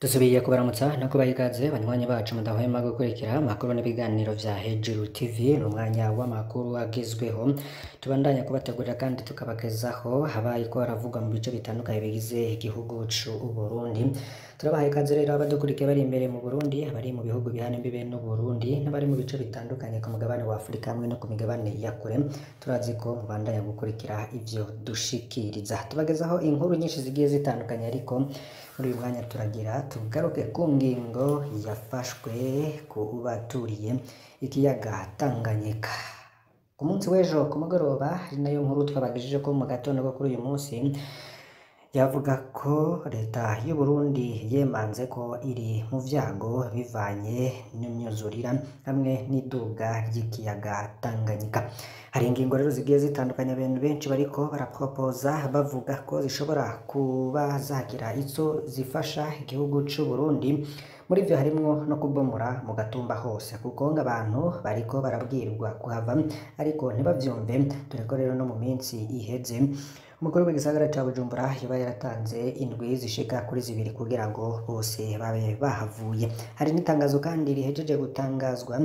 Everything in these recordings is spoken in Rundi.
Dusubiye kubaramutsa no kubaha ikaze banywanyi bacu mudahwema gukurikira amakuru n'ibiganiro vya Hejuru TV. Ni umwanya w'amakuru agezweho tubandanya kubategurira kandi tukabagezaho habaye ko haravugwa mu bice bitandukanye bigize igihugu c'u Burundi. Turabaha ikaze rero abadukurikiye bari imbere mu Burundi, abari mu bihugu bihana imbibe n'u Burundi, n'abari mu bice bitandukanye ku mugabane wa Afurika hamwe no ku migabane ya kure. Turazi ko mubandanya gukurikira ivyo dushikiriza, tubagezaho inkuru nyinshi zigiye zitandukanye, ariko muri uyu mwanya turagira tugaruke ku ngingo yafashwe ku baturiye ikiyaga Tanganyika. Ku munsi w'ejo ku mugoroba, ari nayo nkuru twabagejeje ko mu gatondo ko kuri uyu munsi, yavuga ko leta y'u Burundi yemanze ko iri mu vyago bivanye n'imyuzurira hamwe n'iduga ry'ikiyaga Tanganyika. Hari ingingo rero zigiye zitandukanye abantu benshi bariko barapropoza, bavuga ko zishobora kuba zagira ico zifasha igihugu c'u Burundi. Muri ivyo harimwo no kubomora mu Gatumba hose, kuko ngo abantu bariko barabwirwa kuhava ariko ntibavyumve, dore ko rero no mu minsi iheze umukuru w'igisagara ca Bujumbura yoba yaratanze indwi zishika kuri zibiri kugira ngo bose babe bahavuye. Hari n'itangazo kandi rihejeje gutangazwa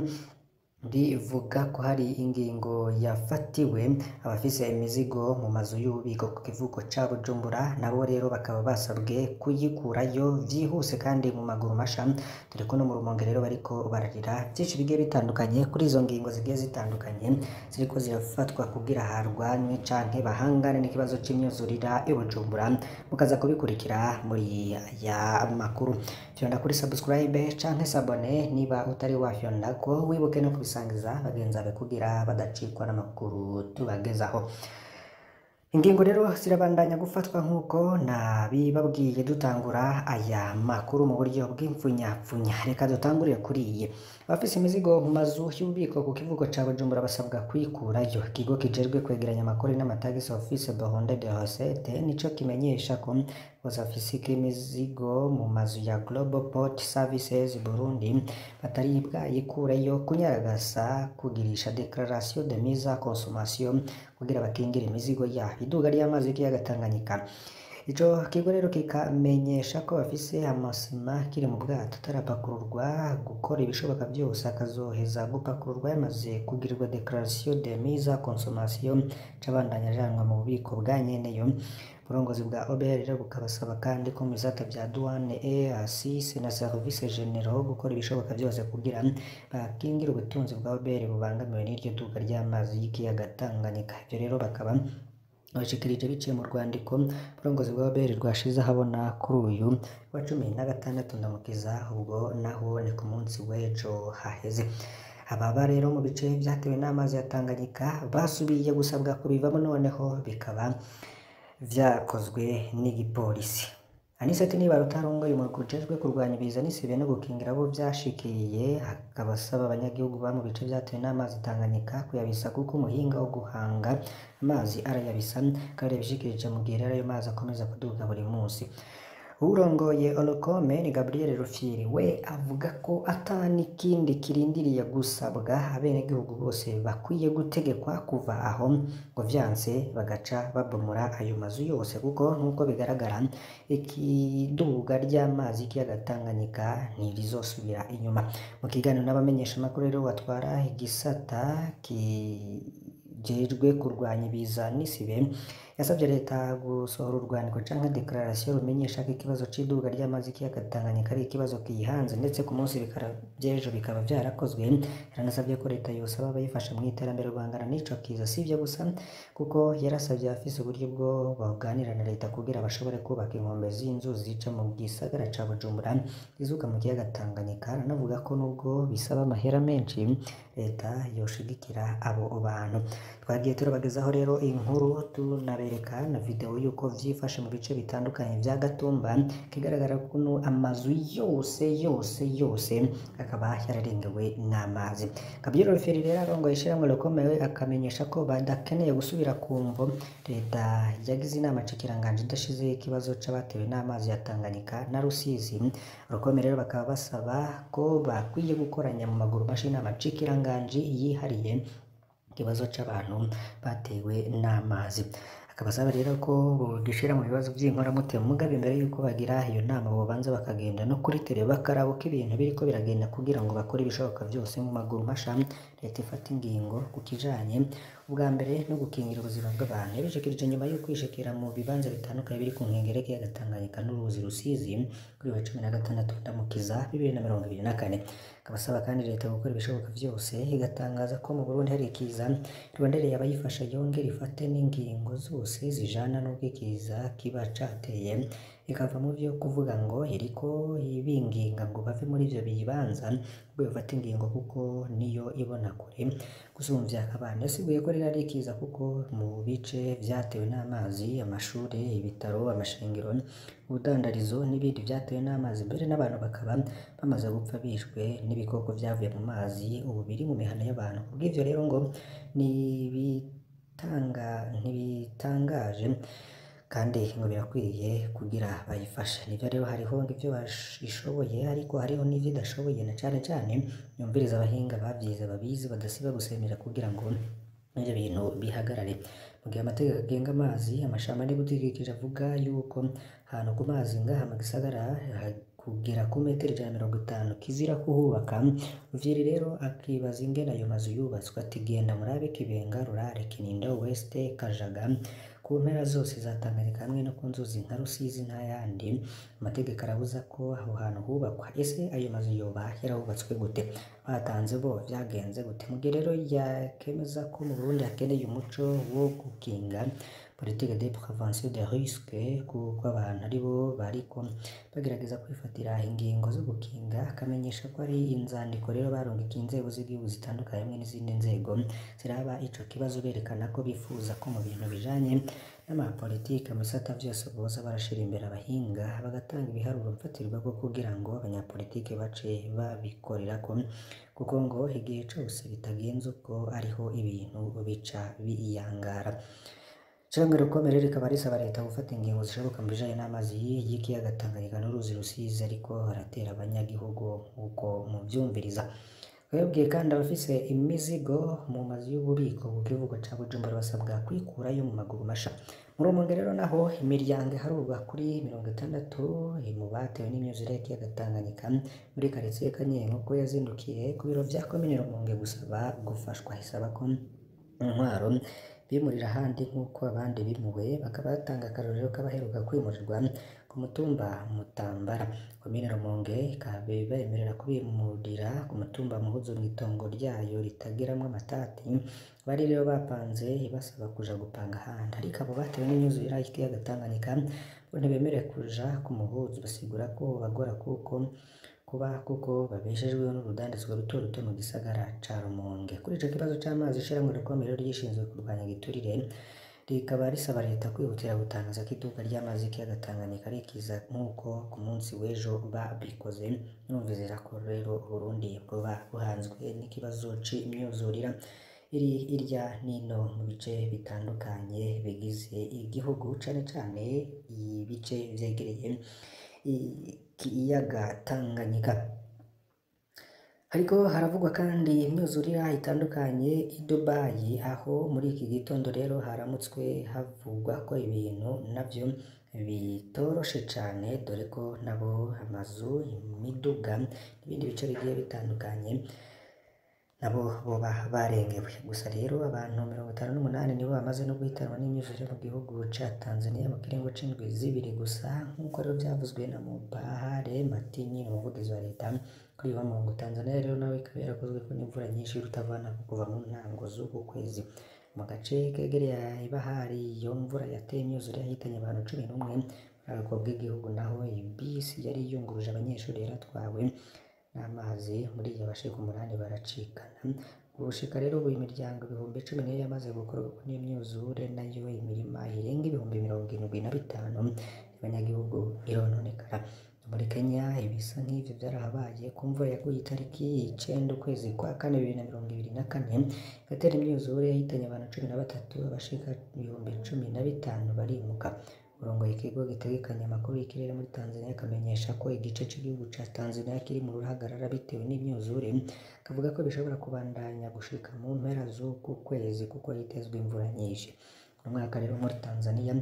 rivuga ko hari ingingo yafatiwe abafise imizigo mu mazu y'ububiko ku kivuko ca Bujumbura, nabo rero bakaba basabwe kuyikurayo vyihuse kandi mu maguru masha, dore ko no mu Rumonge rero bariko bararira. Vyinshi bigiye bitandukanye kuri izo ngingo zigiye zitandukanye ziriko zirafatwa kugira harwanywe canke bahangane n'ikibazo c'imyuzurira i Bujumbura, mukaza kubikurikira muri aya makuru. Fyonda kuri subscribe canke s'abonner niba utari wafyondako, wibuke no kubisangiza bagenzi bawe kugira badacikwa n'amakuru tubagezaho. Ingingo rero zirabandanya gufatwa nk'uko nabibabwiye dutangura aya makuru mu buryo bw'imfunyapfunya. Reka dutangurire kuri iyi. Abafise imizigo mu mazu y'ububiko ku kivuko ca Bujumbura basabwa kuyikurayo. Ikigo kijejwe kwegeranya amakori n'amatagisi, Office Burundais de Recettes, nico kimenyesha ko bose bafise imizigo mu mazu ya Global Port Services Burundi batari bwayikureyo kunyaragasa kugirisha déclaration de mise à consommation kugira bakingire imizigo yabo iduga ry'amazi y'ikiyaga Tanganyika. Ico kigo rero kikamenyesha ko bafise amasima kiri mu bwato atarapakururwa, gukora ibishoboka vyose akazoheza gupakururwa yamaze kugirirwa déclaration de mise à consommation, cabandanya ajanwa mu bubiko bwa nyeneyo. Uburongozi bwa OBR rero bukabasaba kandi ko mu bisata vya douane et na service généraux gukora ibishoboka vyose kugira bakingire ubutunzi bwa OBR bubangamiwe n'iryo duga ry'amazi y'ikiyaga Tanganyika. Ivyo rero bakaba babishikirije biciye mu rwandiko uburongozi bwa OBR rwashize ahabona kuri uyu wa 16 Ndamukiza, ubwo naho ni ku munsi w'ejo haheze. Ababa rero mu bice vyatewe n'amazi ya Tanganyika basubiye gusabwa kubivamo, noneho bikaba vyakozwe n'igipolisi. Anicet Nibaruta arongoye umurwi ujejwe kurwanya ibiza n'isibe no gukingira abo vyashikiriye, akaba asaba abanyagihugu ba mu bice vyatewe n'amazi Tanganyika kuyabisa, kuko umuhinga wo guhanga amazi arayabisa, kandi yabishikirije mu gihe rero ayo mazi akomeza kuduga buri munsi. Urongoye Olucome ni Gabriel Rufyiri, we avuga ko ata n'ikindi kirindiriye gusabwa, abenegihugu bose bakwiye gutegekwa kuva aho, ngo vyanse bagaca babomora ayo mazu yose, kuko nk'uko bigaragara ikiduga ry'amazi y'ikiyaga Tanganyika ntirizosubira inyuma. Mu kiganiro n'abamenyeshamakuru rero, batwara igisata kijejwe kurwanya ibiza n'isibe yasavye leta gusohora urwandiko canke déclaration rumenyesha ko ikibazo c'iduga ry'amazi y'ikiyaga Tanganyika ari ikibazo kiyihanze, ndetse ku munsi vy'ejo bikaba vyarakozwe. Yaranasavye ko leta yosaba abayifasha mu iterambere guhangana n'ico kiza. Sivyo gusa, kuko yarasavye abafise uburyo bwo baganira na leta kugira bashobore kubaka inkombe z'inzuzi zica mu gisagara ca Bujumbura izuka mu kiyaga Tanganyika. Aranavuga ko nubwo bisaba amahera menshi, leta yoshigikira abo bantu. Twagiye turabagezaho rero inkuru, tunabereka na video yuko vyifashe mu bice bitandukanye vya Gatumba, kigaragara ko amazu yose yose yose akaba yararengewe n'amazi. Gabriel Rufyiri rero arongoye ishirahamwe Olucome akamenyesha ko badakeneye gusubira ku mvo leta yagize inama nshikiranganji idashize ikibazo c'abatewe n'amazi ya Tanganyika na Rusizi. Olucome rero bakaba basaba ko bakwiye gukoranya mu maguru masha inama nshikiranganji yihariye ikibazo c'abantu batewe n'amazi. Akabasaba rero ko bogishira mu bibazo vy'inkoramutima, mugabe imbere yuko bagira iyo nama bobanza bakagenda no kuri tele bakaraba uko ibintu biriko biragenda kugira ngo bakore ibishoboka vyose mu maguru masha, leta ifate ingingo ku kijanye ubwa mbere no gukingira ubuzima bw'abantu. Yabishikirije nyuma yo kwishikira mu bibanza bitandukanye biri ku nkengero y'ikiyaga Tanganyika n'uruzi Rusizi kuri wa 16 Ndamukiza 2024. Akabasaba kandi leta gukora ibishoboka vyose igatangaza ko mu Burundi hari ikiza, irondereye abayifasha yongere ifate n'ingingo zose zijana n'uko ikiza kiba cateye, ikava mu vyo kuvuga ngo iriko ibinginga ngo bave muri ivyo bibanza, ngo bafate ingingo kuko niyo ibona kure gusumvya abantu. Yasiguye ko rero ari ikiza kuko mu bice vyatewe n'amazi, amashure, ibitaro, amashengero, ubudandarizo n'ibindi vyatewe n'amazi, mbere n'abantu bakaba bamaze gupfa bishwe n'ibikoko vyavuye mu mazi ubu biri mu mihana y'abantu. Kubw'ivyo rero ngo ntibitangaje kandi ngo birakwiye kugira bayifashe. Nivyo rero hariho ivyo ishoboye ariko hariho n'ivyo idashoboye, na cane cane yumviriza abahinga bavyize babizi badasiba gusemera kugira ngo ivyo bintu bihagarare. Mu gihe amategeko agenga amazi, amashamba n'ibidukikije avuga yuko ahantu ku mazi ngaha mu gisagara kugera ku metero 150 kizira kuhubaka. Ruvyiiri rero akibaza ingene ayo mazu yubatswe, ati genda murabe Kibenga, Rurare, Kinindo, West, Kajaga, ku mpera zose za Tanganyika hamwe no ku nzuzi nka Rusizi n'ayandi. Amategeko arabuza ko aho hantu hubakwa. Ese ayo mazu yoba yarahubatswe gute? Batanze bo vyagenze gute? Mu gihe rero yakemeza ko mu Burundi hakeneye umuco wo gukinga, politique de prévention des risques, kuko abantu aribo bariko bagerageza kwifatira ingingo zo gukinga, akamenyesha ko ari inzandiko rero barungikiye inzego z'igihugu zitandukanye hamwe n'izindi nzego ziraba ico kibazo, berekana ko bifuza ko mu bintu bijanye n'amapolitike mu bisata vyose boza barashira imbere abahinga bagatanga ibiharuro mfatirwako kugira ngo abanyapolitike bace babikorerako, kuko ngo igihe cose bitagenze uko ariho ibintu bica biyangara. Ishirahamwe Rukomere rikaba risaba leta gufata ingingo zishoboka mu bijanye n'amazi y'ikiyaga Tanganyika n'uruzi Rusizi ariko haratera abanyagihugu nk'uko muvyumviriza. Twebwe kandi abafise imizigo mu mazu y'ububiko ku kivuko ca Bujumbura basabwa kwikurayo mu maguru masha. Muri Rumonge rero naho imiryango iharurwa kuri 60 mu batewe n'imyuzure y'ikiyaga Tanganyika muri karitiye Kanyenko yazindukiye ku biro vya komine Rumonge gusaba gufashwa, isaba ko intwaro bimurira ahandi nk'uko abandi bimuwe, bakaba batanga akarorero k'abaheruka kwimurirwa ku mutumba Mutambara. Komine Rumonge ikaba ibemerera kubimurira ku mutumba Muhuzo mw'itongo ryayo ritagiramwo amatati, bari rero bapanze ibasaba kuja gupanga ahandi, ariko abo batewe n'imyuzure y'ikiyaga Tanganyika bo ntibemerewe kuja ku Muhuzo, basigura ko bagora kuko kuba kuko babeshejweho n'urudandazwa ruto ruto mu gisagara ca Rumonge. Kuri ico kibazo c'amazi, ishirahamwe Rukomere ryishinzwe kurwanya igiturire rikaba risaba leta kwihutira gutangaza ko iduka ry'amazi y'ikiyaga Tanganyika rikiza nk'uko ku munsi w'ejo babikoze. Numvizera ko rero Burundi bwoba buhanzwe n'ikibazo c'imyuzurira iri irya nino mu bice bitandukanye bigize igihugu, cane cane ibice vyegereye ikiyaga Tanganyika. Ariko haravugwa kandi imyuzurira itandukanye i Dubai, aho muri iki gitondo rero haramutswe havugwa ko ibintu navyo bitoroshe cane, dore ko nabo amazu, imiduga n'ibindi bice bigiye bitandukanye nabo boba barengewe. Gusa rero abantu 58 nibo bamaze no guhitanwa n'imyuzure mu gihugu ca Tanzania mu kiringo c'indwi zibiri gusa, nk'uko rero vyavuzwe na Mubahare Matinyi, umuvugizi wa leta kuri uyu wa Mungu. Tanzania rero nawe ikaba yarakozweko n'imvura nyinshi y'urutavanako kuva mu ntango z'uku kwezi. Mu gace kegereye ibahari iyo mvura yateye imyuzure yahitanye abantu 11. Muri ubwo bw'igihugu naho ibisi yari yunguruje abanyeshuri yaratwawe n'amazi, muri iyo abashika 8 baracikana. Ubushika rero ubu imiryango 10,000 niyo yamaze gukorwako n'imyuzure, nayo imirima irenga 75,000 y'abanyagihugu irononekara. Muri Kenya ibisa nk'ivyo vyarahabaye ku mvura yaguye itariki 9 ukwezi kwa kane 2024 igatera imyuzure yahitanye abantu 13, abashika 15,000 barimuka. Urongoye ikigo gitegekanya amakuru y'ikirere muri Tanzania akamenyesha ko igice c'igihugu ca Tanzania kiri mu ruhagarara bitewe n'imyuzure, akavuga ko bishobora kubandanya gushika mu mpera z'uku kwezi kuko hitezwe imvura nyinshi. Uno mwaka rero muri Tanzania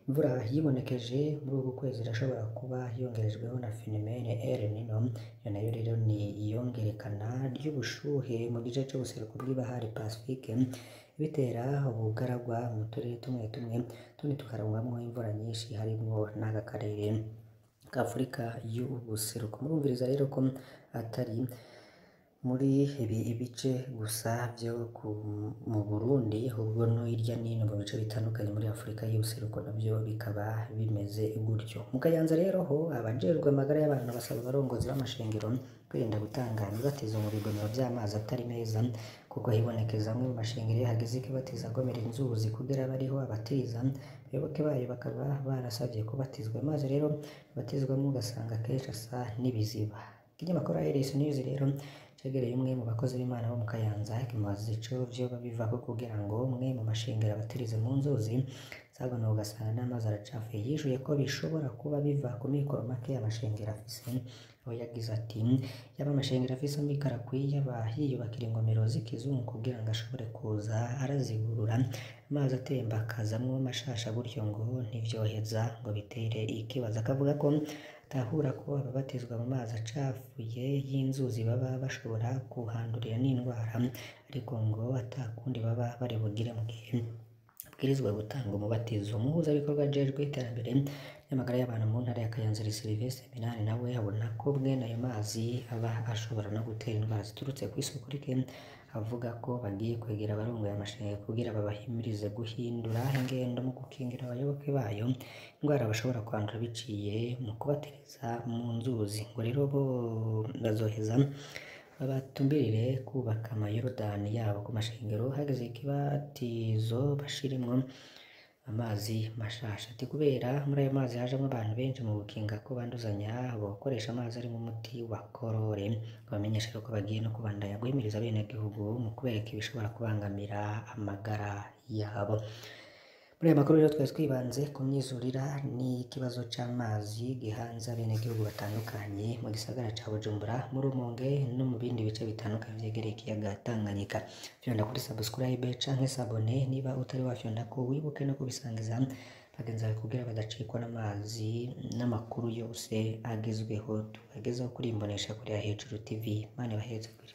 imvura yibonekeje muri uku kwezi irashobora kuba yongerejweho na phenomene El Nino. Iyo nayo rero ni iyongerekana ry'ubushuhe mu gice c'ubuseruko bw'ibahari Pacifique, bitera ubugaragwa mu turere tumwe tumwe, tundi tukarangwamwo imvura nyinshi harimwo n'aka karere k'Afurika y'ubuseruko. Murumviriza rero ko atari muri ibi ibice gusa vyo mu Burundi, ahubwo no hirya n'ino mu bice bitandukanye muri Afurika y'ubuseruko navyo bikaba bimeze gutyo. Mu Kayanza rero ho abajejwe amagara y'abantu basaba abarongozi b'amashengero kwirinda gutanga imibatizo mu bigomero vy'amazi atari meza, kuko hibonekeza amwe mu mashengero iyo hageze ikibatizo agomera inzuzi kugira bariho abatiriza, abayoboke bayo bakaba barasavye kubatizwa. Amazi rero babatizwamwo ugasanga kenshi asa n'ibiziba. Ikinyamakuru Iris News rero cegereye umwe mu bakozi b'Imana bo mu Kayanza kimubaza ico vyoba bivako kugira ngo umwe mu mashengero abatirize mu nzuzi zagomewe ugasanga n'amazi aracafuye. Yishuye ko bishobora kuba biva ku mikoro make amashengero afise, aho yagize ati: "Yaba amashengero afise amikoro akwiye aba yiyubakira ingomero z'ikizungu kugira ngo ashobore kuza arazigurura amazi atemba akazamwo mashasha, gutyo ngo ntivyoheza ngo bitere ikibazo." Akavuga ko atahura ko ababatizwa mu mazi acafuye y'inzuzi baba bashobora kuhandurira n'indwara, ariko ngo atakundi baba bari bugire mu gihe abwirizwa gutanga umubatizo. Umuhuzabikorwa ajejwe iterambere ry'amagara y'abantu mu ntara ya Kayanza Sylvestre Minani nawe abona ko mwene ayo mazi aba ashobora no gutera indwara ziturutse kw'isuku rike, avuga ko bagiye kwegera abarongoye amashengero kugira babahimirize guhindura ingendo mu gukingira abayoboke bayo indwara bashobora kwandura biciye mu kubatiriza mu nzuzi. Ngo rero bo bazoheza babatumbirire kubaka amayorodani yabo ku mashengero, hageze ikibatizo bashiremwo amazi mashasha. Ati kubera muri ayo mazi hajamwo abantu benshi mu gukinga ko banduzanya, bokoresha amazi arimwo umuti wa korore. Bamenyesha ko bagiye no kubandanya guhimiriza abenegihugu mu kubereka ibishobora kubangamira amagara yabo. Muri aya makuru rero twari twibanze ku myizurira n'ikibazo c'amazi gihanze abenegihugu batandukanye mu gisagara ca Bujumbura, mu Rumonge no mu bindi bice bitandukanye vyegereye ikiyaga Tanganyika. Fyonda kuri subscribe canke s'abonner niba utari wafyondako, wibuke no kubisangiza bagenzi bawe kugira badacikwa n'amazi n'amakuru yose agezweho tubagezaho kuri Imboneshakure ya Hejuru TV. Imana ibahezagire.